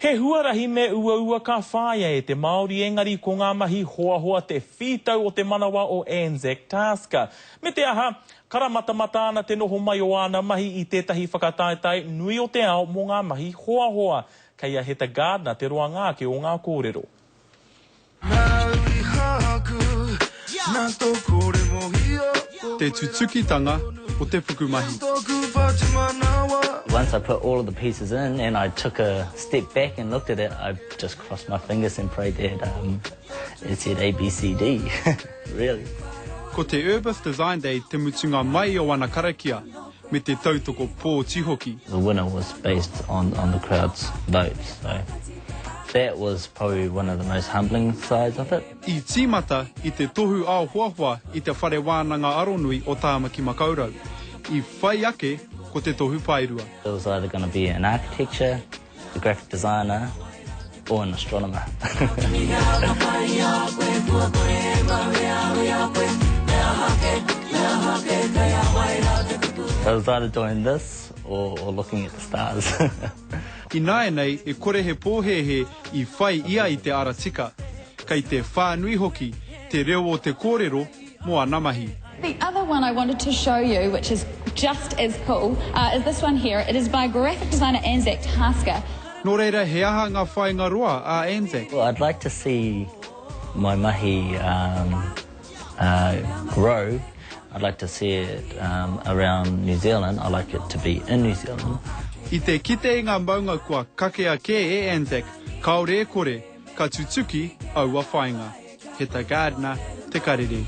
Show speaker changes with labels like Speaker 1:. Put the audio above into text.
Speaker 1: He huarahi me uaua ka whāia e te Māori engari ko ngā mahi hoahoa te whītau o te manawa o Anzac Tasker. Me te aha, karamatamata ana te noho mai o āna mahi i tētahi whakataetae nui o te ao mō ngā mahi hoahoa. Kei a Heta Gardner te roanga ake o ngā kōrero.
Speaker 2: Te tutukitanga o te pukumahi.
Speaker 3: Once I put all of the pieces in and I took a step back and looked at it, I just crossed my fingers and prayed that um, it said ABCD, really.
Speaker 2: Ko te Urbis Design Day te mutunga mai o ana karakia, me te tautoko pōti hoki.
Speaker 3: The winner was based on, on the crowd's vote, so that was probably one of the most humbling sides of it.
Speaker 2: I tīmata i te tohu ao hoahoa i te Whare Wānanga Aronui o Tāmaki Makaurau. I whai ake ko te tohu paerua.
Speaker 3: It was either going to be in architecture, a graphic designer or an astronomer. I was either doing this or, or looking at the stars.
Speaker 2: Ināianei e kore he pōhēhē i whai ia i te ara tika, kei te whānui hoki te reo o te kōrero mō ana mahi.
Speaker 4: The other one I wanted to show you, which is just as cool, uh, is this one here. It is by graphic designer Anzac Tasker.
Speaker 2: Nō reira, he aha ngā whāinga roa a Anzac?
Speaker 3: Well, I'd like to see my mahi um, uh, grow. I'd like to see it um, around New Zealand. I'd like it to be in New Zealand.
Speaker 2: I te kite i ngā maunga kua kakea kē e Anzac, kāore e kore, ka tutuki aua whāinga. Heta Gardiner, Te Karere.